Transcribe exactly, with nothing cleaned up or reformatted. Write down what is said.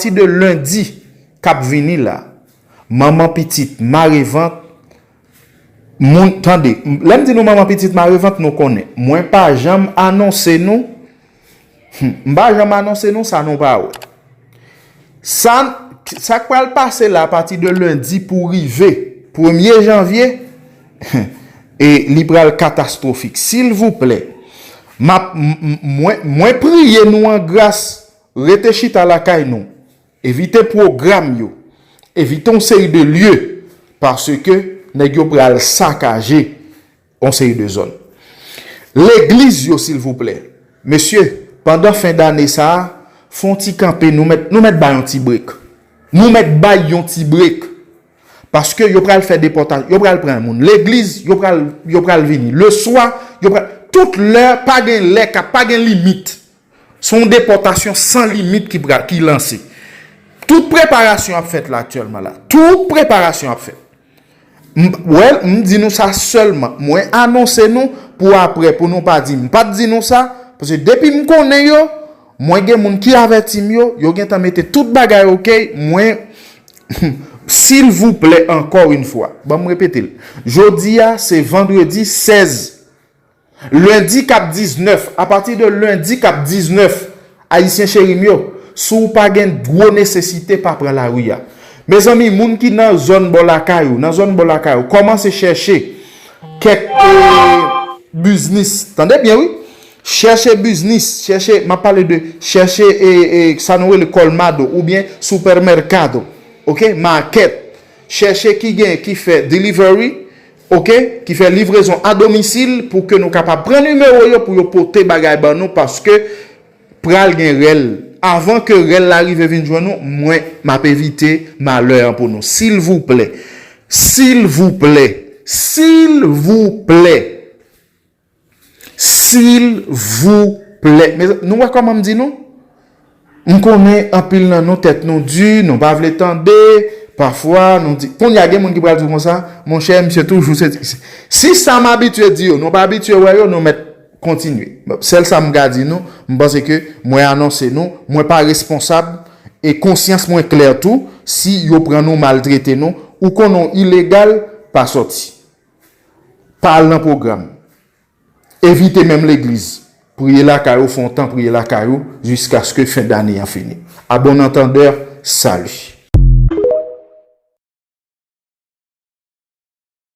Apati de lendi k ap vini la, manman pitit mare vant, moun, tande, lè m di nou manman pitit mare vant, nou konnen. Mwen pa janm anonse nou, hmm, m pa janm anonse nou sa nou pa wè. Sa, sa k pral pase la apati de lendi pou rive premye janvye, e li pral katastwofik. Silvouplè, m ap, m, m, mwen, mwen priye nou an gras, rete chita lakay nou. Evite pwogram yo. Evite yon seri de lye, paske nèg yo pral sakaje yon seri de zòn. Legliz yo, silvouplè. Mesye, pandan fen dane sa a, fè yon ti kanpe, nou mèt, nou mèt bay yon ti brek. Nou mèt bay yon ti brek. Paske yo pral fè depòtasyon, yo pral pran moun. Legliz, yo pral, yo pral vini. Leswa, yo pral, tout lè, pa gen lè, ka, pa gen limit. Se yon depòtasyon san limit ki pral, ki lanse. Tout preparasyon ap fèt la aktyèlman la. Tout preparasyon ap fèt. M, well, m di nou sa sèlman. Mwen anonse nou pou apre, pou nou pa di m pa t di nou sa. Paske depi m konnen yo, mwen gen moun ki avèti m yo, yo gentan mete tout bagay ok. Mwen, silvouplè, ankò yon fwa, ban m repete l. Jodi a, se vandredi sèz. Lendi k ap diznèf, apati de lendi k ap diznèf, Ayisyen cheri m yo, si w pa gen gwo nesesite, pa pran lari a. Mezanmi, moun ki nan zòn bò lakay ou, nan zòn bò lakay ou, kòmanse chèche kèk, e, biznis. Tande byen, wi. Chèche biznis, chèche, m ap pale de, chèche, e, e, sa nou rele colmado oubyen supermercado, ok, market. Chèche ki gen, ki fè delivery, ok, ki fè livrezon a domisil pou ke nou kapab pran nimewo yo pou yo pote bagay ban nou, paske pral gen rèl. Avan ke rèl la rive vin jwenn nou, mwen, m ap evite malè an pou nou. Silvouplè, silvouplè, silvouplè, silvouplè. Mezanmi, nou wè kòman m di nou? M konnen anpil nan nou, tèt nou di, nou pa vle tande, pafwa nou di. Kounye a, gen moun ki pral di w konsa, monchè, misye toujou se, se, si sa m abitye di yo, nou pa abitye wè yo, nou mèt kontinye. Bon, sèl sa m ka di nou, m panse ke mwen anonse nou, mwen pa responsab, e konsyans mwen klè tou, si yo pran nou, maltrete nou, ou konnen w ilegal, pa sòti. Pa al nan pwogram. Evite menm legliz. Priye lakay ou, fè yon tan priye lakay ou, jiskaske fen dane an fini. A bon antandè, sali.